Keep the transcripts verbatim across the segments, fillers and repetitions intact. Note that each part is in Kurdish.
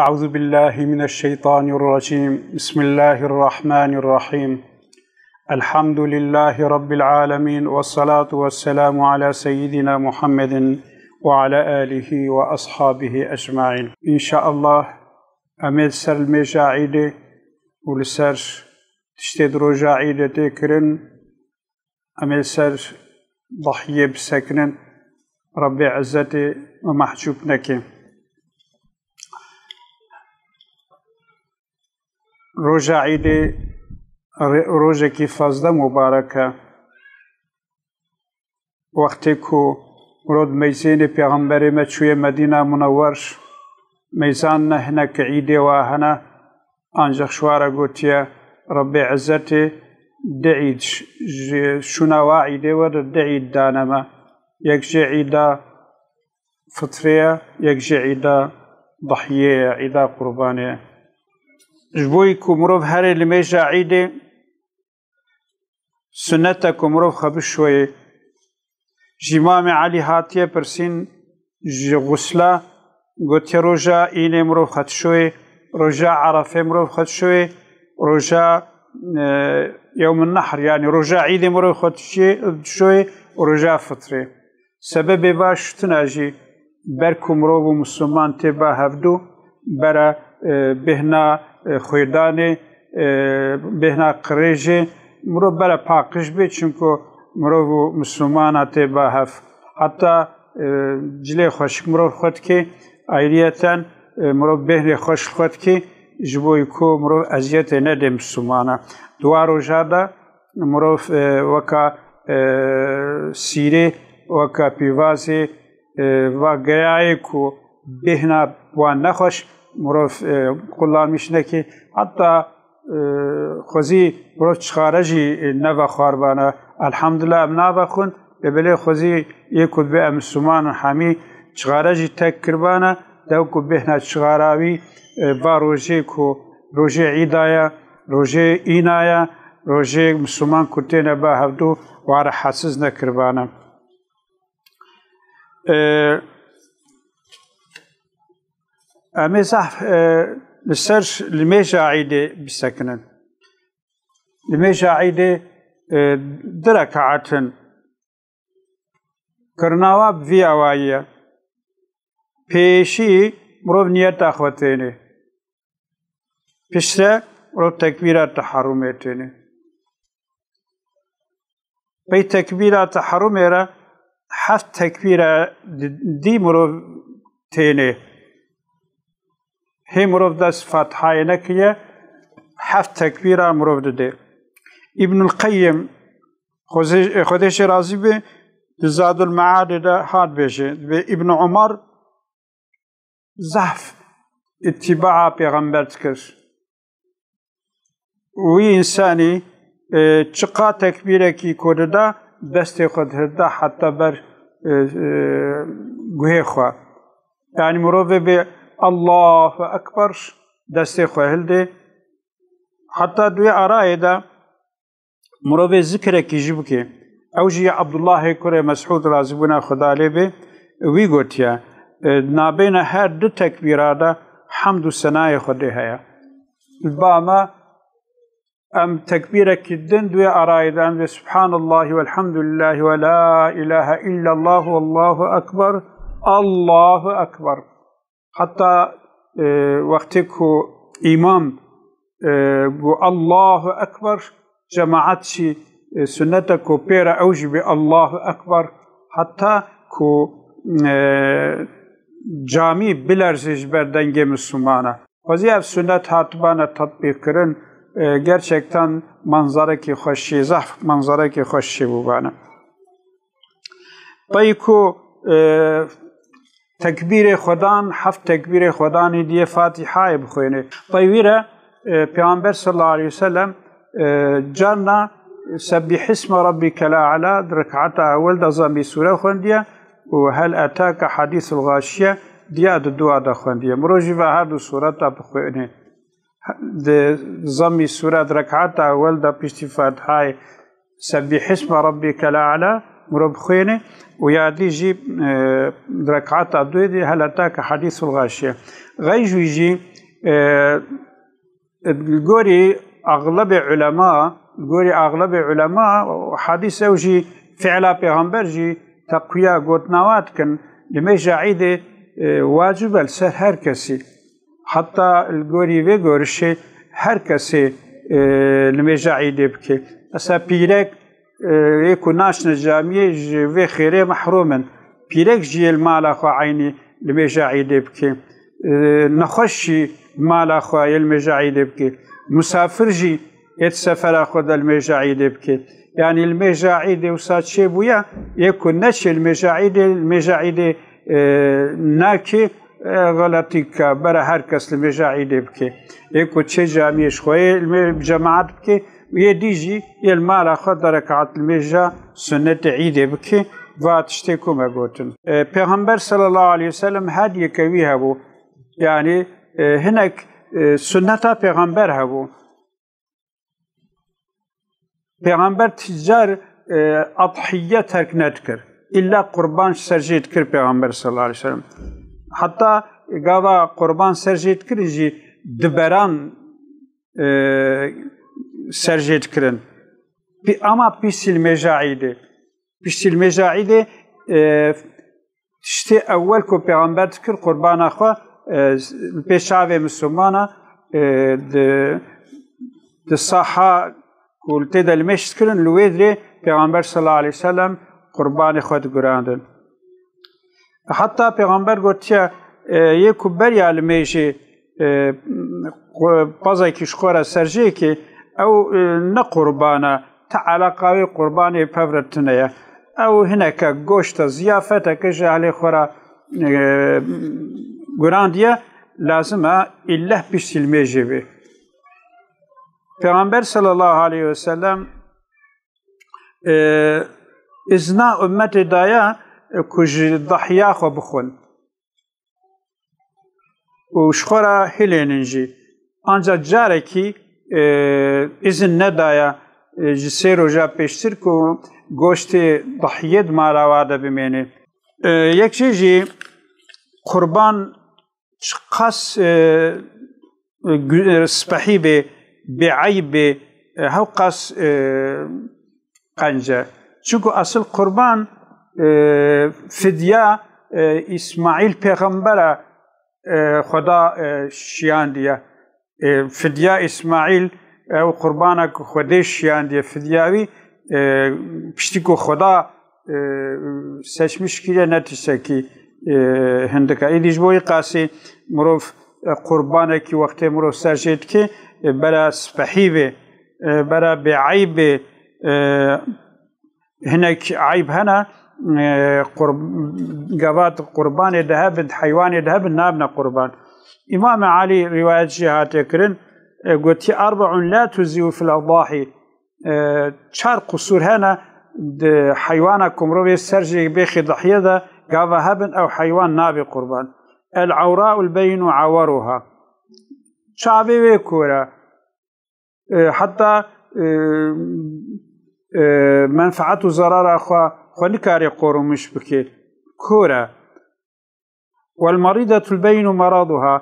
أعوذ بالله من الشيطان الرجيم. بسم الله الرحمن الرحيم. الحمد لله رب العالمين، والصلاة والسلام على سيدنا محمد وعلى آله وأصحابه أجمعين. إن شاء الله، em ê li ser limêja Îdê û li ser tiştê di roja Îdê tê kirin, em ê li ser dahiyê bisekinin, Rebbê Izzetê me mehcûb neke. Roja Îdê re-, rojekî fezle mubarek e. Wextê ku mirov di meyzênê Pêxemberê me çûye Medîna Munewwer, meyzan ne hinek Îdê wa hene, ancax ji wa re gotiye Rebbê Izzetê du Îd, ji, ji şûna wa Îdê we re du Îd dane me. Yek jê Îda Fitrê ye, yek jê Îda Dahiyê ye, Îda Qurbanê ye. Ji bo ku mirov herê limêja Îdê, sunnet e ku mirov xwe bişoyê. Ji Îmamê Elî hatiye pirsîn, ji xusla, gotiye, roja Înê mirov xwe dişoyê, roja Erefê mirov xwe dişoyê, roja, e, Yewmin Nehr, yanî roja Îdê mirov xwe dişê-, dişoyê û roja Fitrê. Sebebê va şitina jî ber ku mirov û misliman tê ba hevdu, bera, e, bêhna, e, xwêdanê, e, bêhna qirêjê, mirov bera paqij bê, çimku mirov û mislimana tê ba hev. Heta, e, cilê xweşik mirov xwe dikê, ayriyeten, e, mirov bêhnê xweş li xwe dikê, ji bo ku mirov eziyetê nedê mislimana. Di wa roja de mirov, e, weka, e, sîrê, weka pîvazê, e, va geyayê ku bêhna wan nexweş, mirov, e, qulamîş nekê. Heta, e, xwezî mirov çixare jî, e, nevexwarbana. Elhamdulillah, em navexwin, lê belê xwezî yê ku dibê em misliman in hemî çixare jî tek kiribana, dew ku bêhna çixara wî, e, va rojê ku rojê Îda ye, rojê Îna ye, rojê misliman ku têne ba hevdu, wa re hesiz nekiribane. E, em ê zehf, e, li ser limêja Îdê bisekinin. Limêja Îdê, e, du rekaat in. Kirina wa bi vî awayî ye. Pêşî mirov niyeta xwe tênê. Piştre mirov tekbîra teherumê tênê. Pey tekbîra teherumê re heft tekbîra di-, dî mirov tênê. Hê mirov dest Fatihayê nekiriye, heft tekbîra mirov didê. Îbnul Qeyyim, Xwezê-, Xwedê jê razî be, di Zadul Meadê de hat bêje, dibê Îbn Umar zehf îtîbaa Pêxember dikir. Wî însanî, e, çiqa tekbîrekî ku dida, destê xwe dihilda heta ber, e, e, guhê xwe. Yanî mirovê bê Allahu Ekber, destê xwe hildê. Heta di wê arayê de mirovê zikrekî jî bike. Ew jî ya Abdullahê kurê Mesûd, razîbûna Xweda lê bê, wî gotiye, e, nabêna her du tekbîra de hemd û senayê Xwedê heye. Li ba me em tekbîrekî din di wê arayê de em dê Subhanallahi velhamdulillahi ve la ilahe illallah wallahu ekber, Allahu ekber. Heta, e, wextê ku îmam, e, got, "Allahu Ekber", cemaat jî, e, sunnet e ku pê re ew jî bê, "Allahu Ekber", heta ku, e, camî bilerze ji ber dengê Mislimana. Xwezî ev sunnet hatibane tetbîqkirin, e, gerçekten manzarekî xweşî, zehf manzarekî xweşî bûbane. Pey ku, e, tekbîrê xwedan, heft tekbîrê xwedanî diye Fatihayê bixwêne. Pey wî re, e, Peyxamber sallallahu aleyhi ve sellem, e, carna Sebbîhisme Rabbîkel A'la di rekata ewel de zammî sûre xwendiye û Hel etake hadîsul ğaşiye diya di dua de xwendiye. Mirov jî ve her du sûreta bixwêne. Di zammî sûre di rekata ewel de piştî Fatihayê Sebbîhisme Rabbîkel A'la mirov bixwêne û ya dî jî, e, di rekata duyê de hela ta ke hedîsul xaşiye. Xeyr jî, e, li gorî axlebê ulema, li gorî axlebê ulema, hadîs ew jî fiila pêxember jî teqwiya gotina wa dikin, limêja îdê, e, wacib e li ser her kesî. Heta li gorî vê gorişê her kesê, e, limêja îdê bike. Mesela pîrek, e, yê ku naşine camiyê ji vê xêrê mehrûm in. Pîrek jî yê li mala xwe eynî limêja îdê bike. E, nexweş jî mala xwe yê limêja îdê bike. Musafir jî yê di sefera xwe de limêja îdê bike. Yanî limêja îdê wisa çêbûye, yê ku neçê limêja îdê, limêja îdê, e, nake, e, xeletî ke bera her kes limêja îdê bike. Yê ku çê camiyê ji xwe yê limê cemaat bike, yê dî jî yê li mala xwe de rekat limêja sunnetê îdê bike, va tiştê ku me gotin. E, Pêxember sallallahu aleyhi ve sellem hediyeke wî hebû. Yanî, e, hinek, e, sunneta Pêxember hebû. Pêxember ti car, e, adhiye terk nedikir. Îlla qurban ji ser jê dikir Pêxember sallallahu aleyhi ve sellem. Heta gava qurban ser jê dikirin jî diberan, e, ser jê dikirin. Pî-, ama piştî limêja îdê. Piştî limêja îdê, e, tiştê ewel ku Pêxember dikir qurbana xwe, e, li pêş çavê misilmana, e, di, di saha ku li tê de limêj dikirin, li wê dirê Pêxember sallallahu aleyhi ve sellem qurbanê xwe digurandin. Heta Pêxember gotiye, e, yê ku beriya limêjê, e, qu-, pezekî ji xwe re ser jê ke ew, e, ne qurban e, ti eleqa wê qurbanê pev re tune ye. Ew hineke goşt e, ziyafeteke ji ehlê xwe re, e, gurandiye, lazim e îlleh piştî limêjê bê. Pêxember sallallahu aleyhi ve sellem, e, izna ummetê daye, e, ku ji dahiya xwe bixwin û ji xwe re hilênin jî. Ancak carekî, e, izin nedaye, e, ji sê roja pêştir ku goştê dahiyê di mala wa de bimêne. E, yek jê jî qurban çiqas, e, gu-, e, spehî bê, bêeyb bê, e, hewqas, e, qenc e. Çunku esil qurban, e, fidya, e, Îsmaîl pêxembera, e, Xweda, e, şiyandiye. E, fidya Îsmaîl, ew qurbana ku Xwedê şiyandiye, fidya wî, e, piştî ku Xweda, e, seçmiş kiriye, ne tiştekî, e, hindik e. Îdî ji bo wî qasî mirov, e, qurbanekî wextê mirov ser jê dike, e, bera spehî bê, e, bera bêeyb bê, e, hinek eyb hene, e, qur-, gava di qurbanê de hebin, di heywanê de hebin, nabine qurban. Îmam Elî rîwayet jê hatiye kirin, e, gotiye, "Erbe'un la tuzîu fil edahî." E, çar qusûr hene, di heywana ku mirovê ser jê bêxî dahiye de gava hebin, ew heywan nabê qurban. "El ewra'ul beynu aweruha." Çavê wê kor e. E, heta, e, e, menfaet û zerara xwe, xwe nikare qorumîş bike. Kor e. "Wel merîdetul beynu meraduha."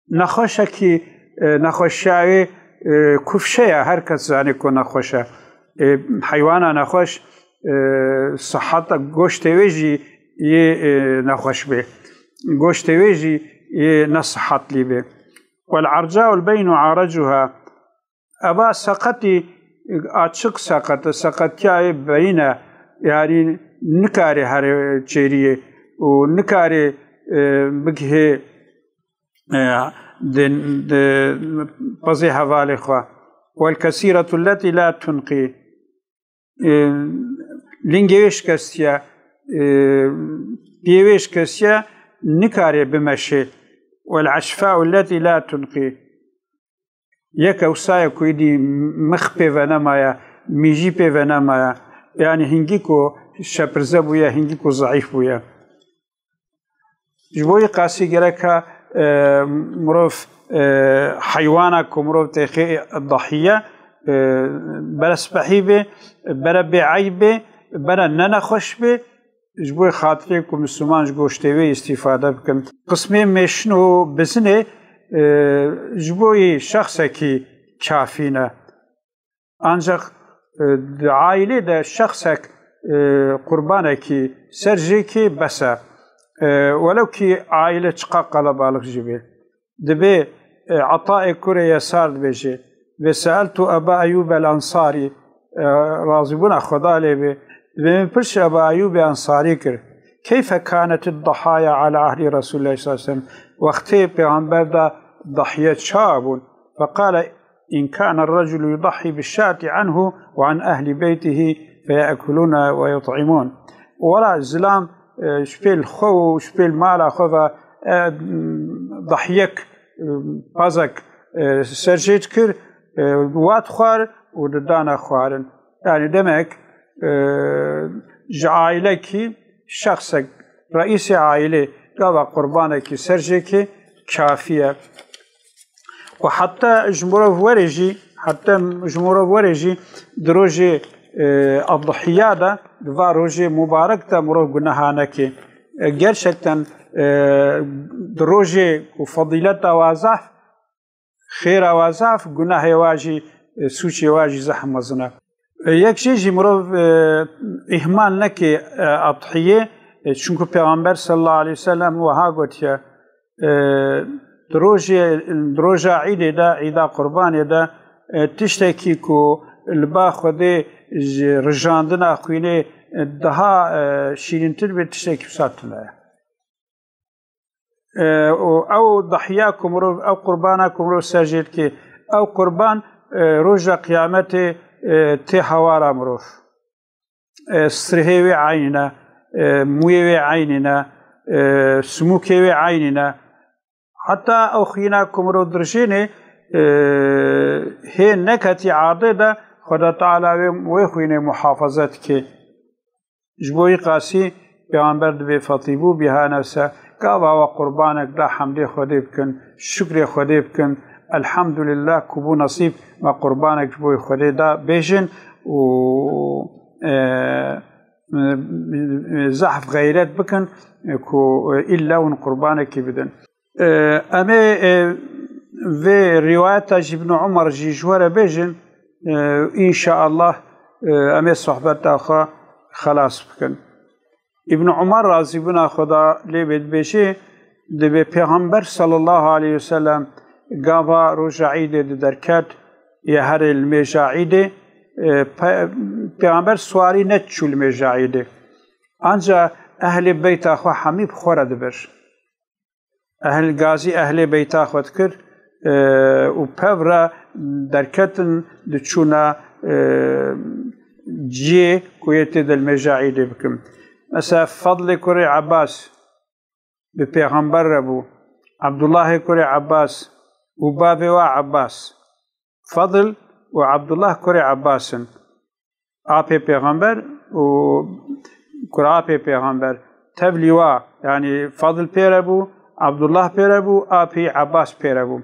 Nexweşekî, e, nexweşiya wê, e, kufşe ye, her kes zane ku nexweş e. E, heywana nexweş, e, siheta goştê wê jî yê, e, nexweş bê. Goştê wê jî yê nesihetlî bê. "Wel ercaul beynu arecuha." Eva seqetî açiq seqet e, seqetiyayê beyîn e, yanî nikarê here çêriyê û nikarê, e, bigihê, e, di, di pezê hevalê xwe. "Wel kesîretu letî la tunqî." E, lingê wê şikestiye, e, piyê wê şikestiye, nikarê bimeşê. "Wel eşfa'u letî la tunqî." Yek ewsa ye ku êdî mix pê venemaye, mîjî pê venemaye. Yanî hingî ku şepirze bûye, hingî ku zeîf bûye. Ji bo wî qasî gereka, e, mirov, e, heywana ku mirov têxê dahiye, e, bere spehî bê, bere bêeyb bê, bere ne nexweş bê, ji bo xatirê ku Misliman ji goştê wê îstîfade bikin. Qismê mêşin û bizinê, e, ji bo yê şexsekî kafî ne. Ancaq, e, di aîlê de şexsek, e, qurbanekî ser jêkê bes e. E, welew kî aîle çiqa qelebalix jî bê. Dibê, e, Etayê kurê Yesar dibêje, "Ve seeltu Eba Eyyûb el Ensarî", e, razîbûna Xweda lê bê, dibê min pirs Eba Eyyûbê Ensarî kir, "Keyfe kânet ed-dahaya ala ahdi Resûlillahî sallallahu aleyhi ve sellem?" Wextê Pêxember de dahiye ça bûn? Feqale, "İn kâne reculu yudahhi bi şâti anhu ve an ehli beytihi feyekulûne ve yut'imûn." Wela zilam, e, ji pêl xwe û ji pêl mala xwe ve, e, dahiyek, e, pazek, e, ser jê dikir, e, wa dixwar û didane xwarin. Yani demek, e, ji aîlekî şexsek, reîsê aîlê gava qurbanekî ser jêkê kafî ye. Û heta ji mirov were jî, heta ji mirov were jî di rojê, e, Edhiya de, di va rojê mubarek de mirov guneha neke. E, gerçekten, e, di rojê ku fedîleta wa zaf, xêra wa zaf, gunahê wa jî, e, sûcê wa jî zehf mezin e. E, yek jê jî mirov, e, îhmal neke, e, Edhiyê, e, çunku Pêxember sallallahu aleyhi ve sellem wiha gotiye, e, di rojê, di roja Îdê de, Îda Qurbanê de, e, tiştekî ku li ba Xwedê ji rijandina xwînê, e, daha, e, şîrîntir bê, tiştekî wisa tune ye. E, û ew dahiya ku mirov, ew qurbana ku mirov ser jê dike, ew qurban, e, roja qiyametê, e, tê hawara mirov. E, strihê wê eynî ne, e, mûyê wê eynî ne, e, simûkê wê eynî ne. Heta ew xwîna ku mirov dirijênê, e, hê neketî erdê de, Xweda Teala wê, wê xwînê muhafaza dike. Ji bo wî qasî Pêxember dibê fetîbû biha nefse, gava we qurbanek da hemdê Xwedê bikin, şukrê Xwedê bikin, elhamdulillah ku bû nesîb me qurbanek ji bo Xwedê da bêjin û, e, e, zehf xeyret bikin ku îlla hûn qurbanekî bidin. E, em ê, e, vê rîwayeta ji Îbn Umar jî ji we re bêjin, e, înşaallah, e, em ê sohbeta xwe xelas bikin. Îbn Umar razîbûna Xweda lê bê dibêje, dibê Pêxember sallallahu aleyhi ve sellem gava roja Îdê di derket, ya herê li mêja Îdê, e, pe-, Pêxember swarî neçû li mêja Îdê. Anca ehlê beyta xwe hemî bi xwe re dibir. Ehl gazî ehlê beyta xwe dikir, e, û pev re derketin diçûna, e, ciyê ku yê tê de li mêja Îdê bikin. Mesela Fadlê kurê Ebbas bi pêxember re bû. Abdullahê kurê Ebbas û bavê wa Ebbas. Fadl û Abdullah kurê Ebbas in. Apê pêxember û kurapê pêxember. Tevlî wa, yanî Fadl pê re bû, Abdullah pê re bû, apî Ebbas pê re bû.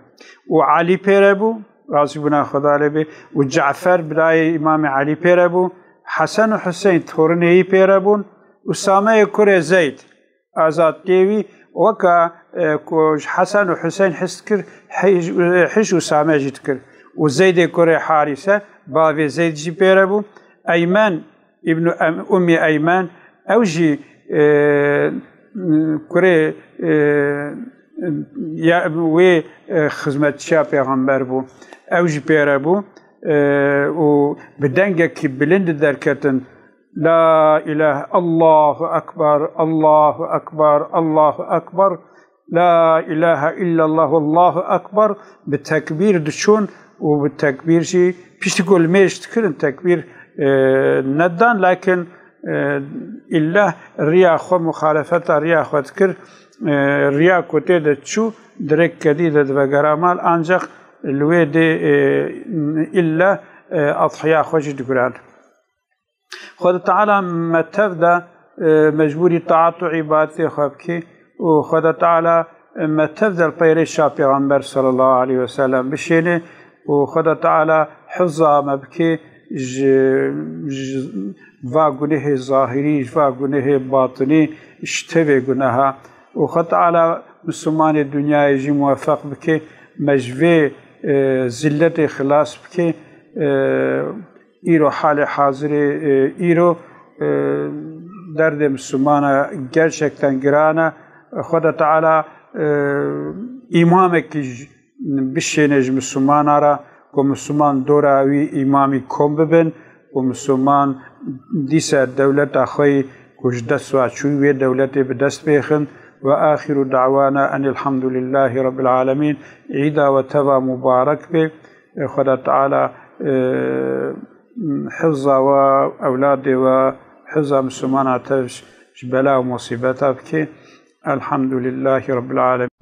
Û Elî pê re bû, razîbûna Xweda lê bê, û Cefer birayê Îmamê Elî pê re bû, Hesen û Huseyn torinê yî pê re bûn, Usameyê kurê Zeyd, azadkê wî, weka, e, ku ji Hesen û Huseyn his dikir, hij-, hij Usame jî dikir. Û Zeydê kurê Harîse, bavê Zeyd jî pê re bû. Eymen îbnû Em-, Ummî Eymen, ew jî, e, kurê, e, ya, wê, e, xizmetçiya pêxember bû. Ew jî pê re bû, e, û bi dengekî bilind derketin. La ilahe, Allahu Ekber, Allahu Ekber, Allahu Ekber. La ilahe illallah, Allahu Ekber. Bi tekbîr diçûn û bi tekbîr jî piştî ku li mêj dikirin tekbîr, e, nedan, lakin, e, îlla riya xwe, muxalefeta riya xwe dikir, e, riya ku tê de çû, dirêk kedî de divegera mal, ancaq li wê dê, e, îlla, e, adhiya xwe jî digurand. Xweda Teala me tev de, e, mecbûrî taat û îbadetê xwe bikî û Xweda Teala me tev de li pey rêça Pêxember sallallahu aleyhi ve sellem bişêne û Xweda Teala hifza me bikê ji, ji, va gunehê zahirî, ji va gunehê batinî, ji tevê guneha. Û Xwe Teala Mislimanê dinyayê jî muwefeq bike, me ji vê, e, zilletê xilas bike. E, îro halê hazirê, e, îro, e, derdê Mislimana gerçekten giran e. Xweda Teala, e, îmamekî ji bişêne ji Mislimana re, ku Misliman dora wî îmamî kom bibin, ku Misliman dîsa dewleta xwe yî ku ji dest ve çû, wê dewletê bi dest bêxin. Ve axiru da'wana enil hamdulillahî rabbil alemîn. Îda we teva mubarek be. Xweda Teala, e, hifza we, ewladê we, hifza Mislimana tev ji bela û musîbeta bike. Elhamdulillahî rabbil alemîn.